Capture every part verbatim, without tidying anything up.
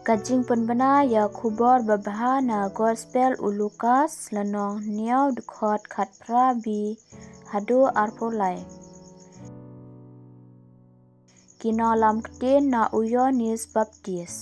Ka jingpynbna ïa ka khubor babha na gospel u Lukas, lynnong hynñiew, dkhot khatphra B haduh arphew lai. Ki nonglam ktien na u Ïoannis Baptis.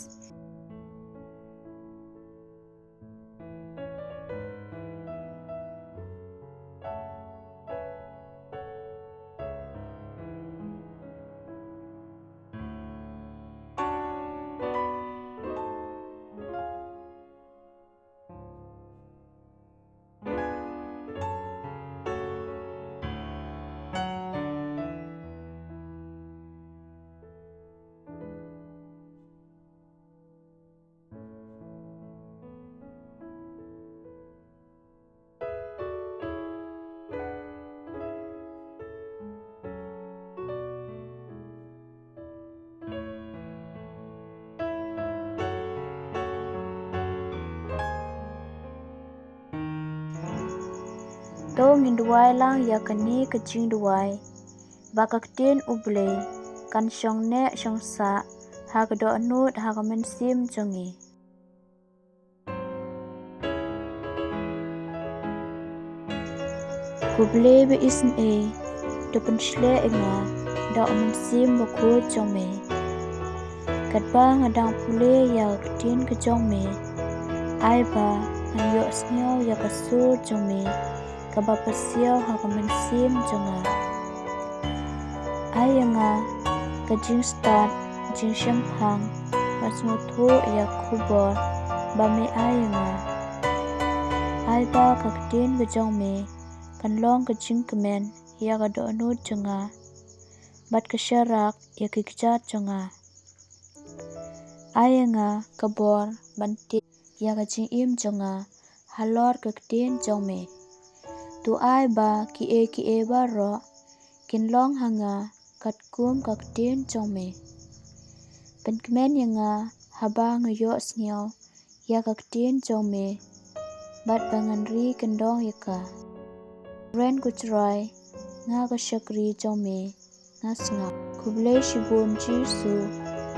To ngin duwai lang ïa kane ka jingduwai, ba ka ktien U Blei kan shong neh shong sah ha ka dohnud ha ka mynsiem jong ngi. Ko Blei ba isynei, to pynshlur ïa nga da u Mynsiem Bakhuid jong me. Katba nga dang pule ïa ka ktien ka jong me, ai ba ngan ïohsngew ïa ka sur jong me kaba pasiaw ha ka mynsiem jong nga. Ai ïa nga ka jingstad, jingshemphang, ban sngewthuh ïa ka khubor ba me ai ïa nga. Ai ba ka ktien ka jong me kan long ka jingkmen ïa ka dohnud jong nga, bad ka sharak ïa ki kjat jong nga. Ai ïa nga ka bor ban tip ïa ka jingim jong nga halor ka ktien jong me. To ai ba kiei kiei baroh kin long ha nga katkum ka ktien jong me. Pynkmen ïa nga haba nga ïohsngew ïa ka ktien jong me, bad ba ngan ri kyndong ïa ka. Kren, ko Trai, nga ka shakri jong me, nga sngap. Khublei shibun Jisu,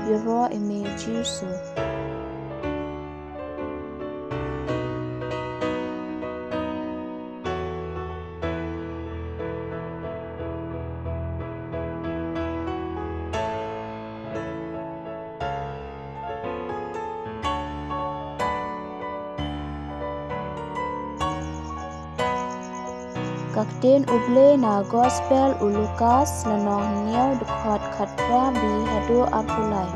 ïaroh ïa me Jisu. Ka ktien U Blei na gospel u Lukas, lynnong hynñiew, dkhot khatphra B haduh arphew lai.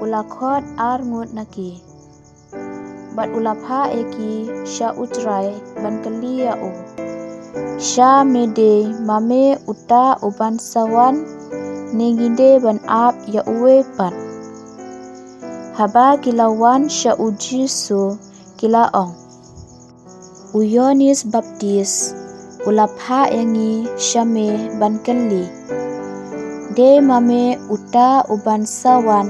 U la khot ar ngut na ki, bad u la phah ïa ki sha U Trai ban kylli ïa u: Sha me dei ma me uta uban sa wan, ne ngi dei ban ap ïa uwei pat? Haba ki la wan sha u Jisu, ki la ong: U Ïoannis Baptis u la phah ïa ngi sha me ban kylli: Dei ma me uta uban sa wan,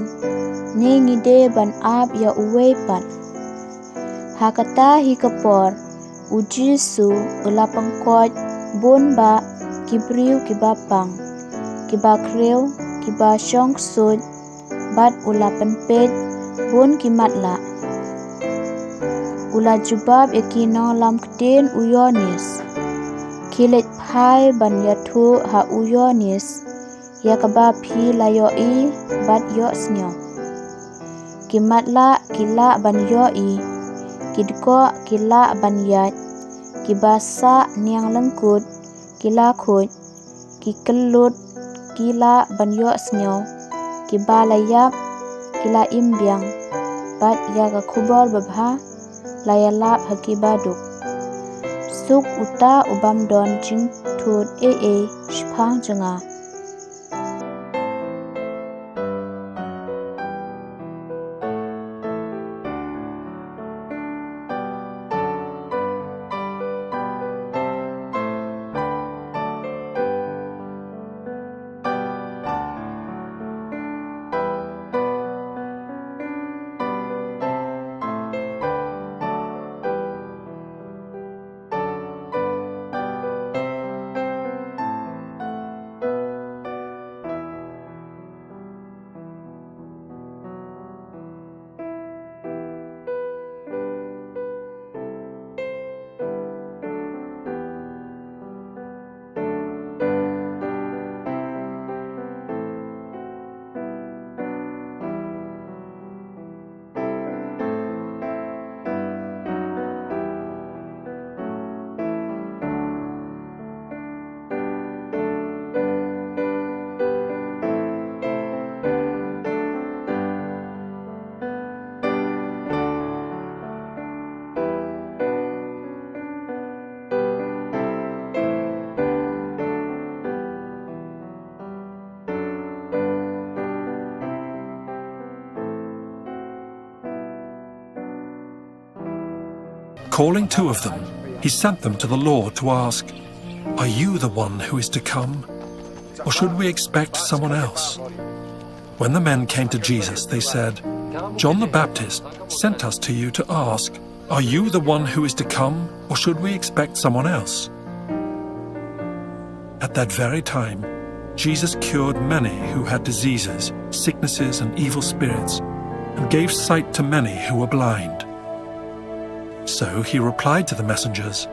ne ngi dei ban ap ïa uwei pat? Ha kata hi ka por u Jisu u la pynkhiah bun bah ki briew kiba pang, kiba khriaw, kiba shong ksuid, bad u la pynpeit bun ki matlah. U la jubab ïa ki nonglam ktien u Ïoannis: Khie leit phai ban ïathuh ha u Ïoannis ïa kaba phi la ïohi bad ïohsngew. Ki matlah ki lah ban ïohi, ki dkoh ki lah ban ïaid, kiba sah niang lyngkut ki la khuid, ki kyllut ki lah ban ïohsngew, kiba la ïap ki la im biang, bad ïa ka khubor babha la ïalap ha kiba duk. Suk uta u bym don jingthut ei ei shaphang jong nga. Calling two of them, he sent them to the Lord to ask, "Are you the one who is to come, or should we expect someone else?" When the men came to Jesus, they said, "John the Baptist sent us to you to ask, 'Are you the one who is to come, or should we expect someone else?'" At that very time, Jesus cured many who had diseases, sicknesses, and evil spirits, and gave sight to many who were blind. So he replied to the messengers,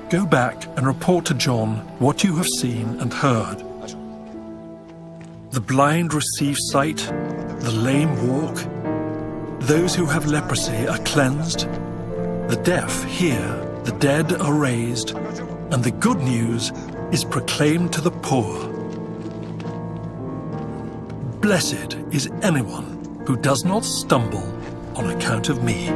"Go back and report to John what you have seen and heard. The blind receive sight, the lame walk, those who have leprosy are cleansed, the deaf hear, the dead are raised, and the good news is proclaimed to the poor. Blessed is anyone who does not stumble on account of me."